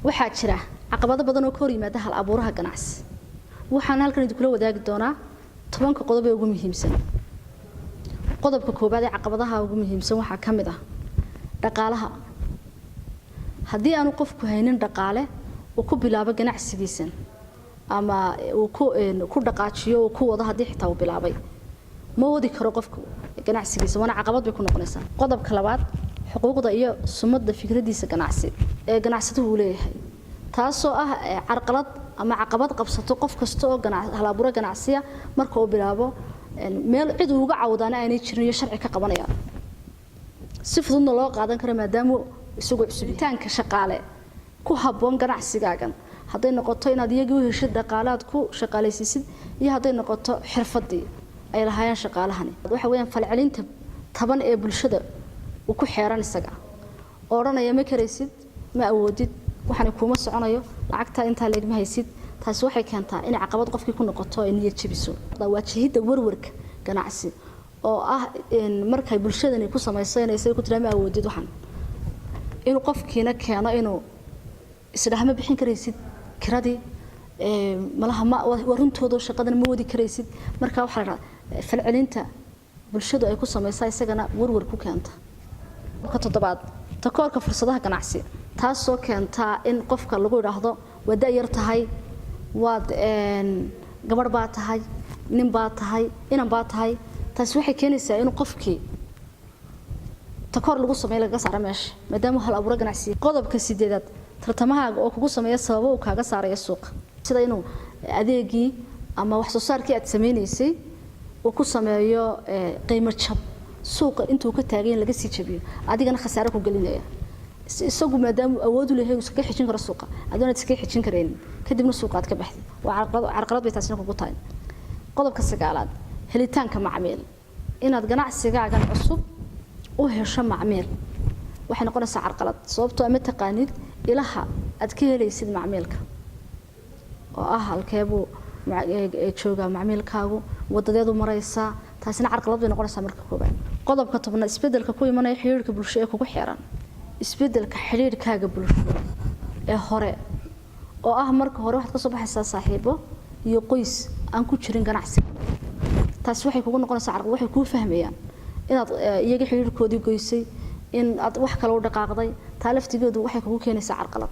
Waxaa jira caqabado badan oo ka hor yimaada hal abuuraha ganacsi. Waxaan halkan idinkula wadaagi doonaa 10-ka qodob ee ugu muhiimsan. Qodobka koobaad ee caqabadaha ugu muhiimsan waxaa ka mid ah dhaqaalaha. Haddii aanu qofku haynin dhaqaale uu ku bilaabo ganacsigiisan ama uu ku dhaqaajiyo, uu ku wado, haddii xitaa uu bilaabay, ma wadi karo qofku ganacsigiisa, waana caqabad bay ku noqonaysaa. Qodobka labaad, xuquuqda iyo sumadda fikradiisa ganacsi ee ganacsatuhu uu leeyahay, taasoo ah carqalad ama caqabad qabsato qof kasta oo halaaburo ganacsiya marka uu bilaabo. Meel cid uu uga cawdaana aanay jirin iyo sharci ka qabanaya, si fududna loo qaadan karo maadaama isagu cusubitaanka shaqaale ku habboon ganacsigaagan, hadday noqoto inaad iyagii u heshid dhaqaale aad ku shaqaalaysiisid iyo hadday noqoto xirfadii ay lahaayeen shaqaalahani. Waxa weeyaan falcelinta taban ee bulshada uu ku xeeran isaga oo odhanaya: "Ma karaysid, ma awoodid, waxani kuuma soconayo, lacagta intaa leegma haysid." Taasi waxay keentaa inay caqabad qofkii ku noqoto, ay niyad jabiso. Waajahidda warwarka ganacsi oo ah markay bulshadani ku samayso inay isaga ku tiraa "Ma awoodid waxan", inuu qofkiina keeno inuu isdhaha "Ma bixin karaysid kiradii, malaha ma waa runtooda, shaqadana ma wadi karaysid." Marka waxaa la dhahaa falcelinta bulshadu ay ku samaysaa isagana warwar ku keenta. Ka toddobaad, takoorka fursadaha ganacsi, taasoo keentaa in qofka lagu idhaahdo "Waa da-yar tahay, waad gabadh baa tahay, nin baa tahay, inan baa tahay." Taasi waxay keenaysaa inuu qofkii takoor lagu sameeyo, lagaga saaro meesha maadaama hal abuuro ganacsiya. Qodobka sideedaad, tartamahaaga oo kugu sameeya sababo uu kaaga saaraya suuqa, sida inuu adeegii ama wax soo saarkii aad sameynaysay uu ku sameeyo qiimo jab, suuqa intuu ka taagan laga sii jabiyo, adigana khasaare ku gelinaya. Isagu maadaama awood u leeyahay uu iskaga xijin karo suuqa, adoona iskaga xijin karaynin, kadibna suuqa aad ka baxdid, waa carqalad bay taasina kugu tahay. Qodobka sagaalaad, helitaanka macmiil. Inaad ganacsigaagan cusub u hesho macmiil waxay noqonaysaa carqalad, sababtoo ama taqaanid ilaha aad ka helaysid macmiilka, oo ah halkeebuu joogaa macmiilkaagu, wadadeedu maraysaa. Taasina carqalad bay noqonaysaa marka koobaad. Qodobka 10aad, isbedelka ku imanaya xiriirka bulsho ee kugu xeeran. Isbedelka xidhiirkaaga bulsho ee hore, oo ah marka hore waxaad ka soo baxaysaa saaxiibo iyo qoys aan ku jirin ganacsiga. Taasi waxay kugu noqonaysaa carqalad. Waxay kuu fahmayaan inaad iyaga xidhiirkoodii goysay, in aad wax kale u dhaqaaqday. Taa laftigeedu waxay kugu keenaysaa carqalad.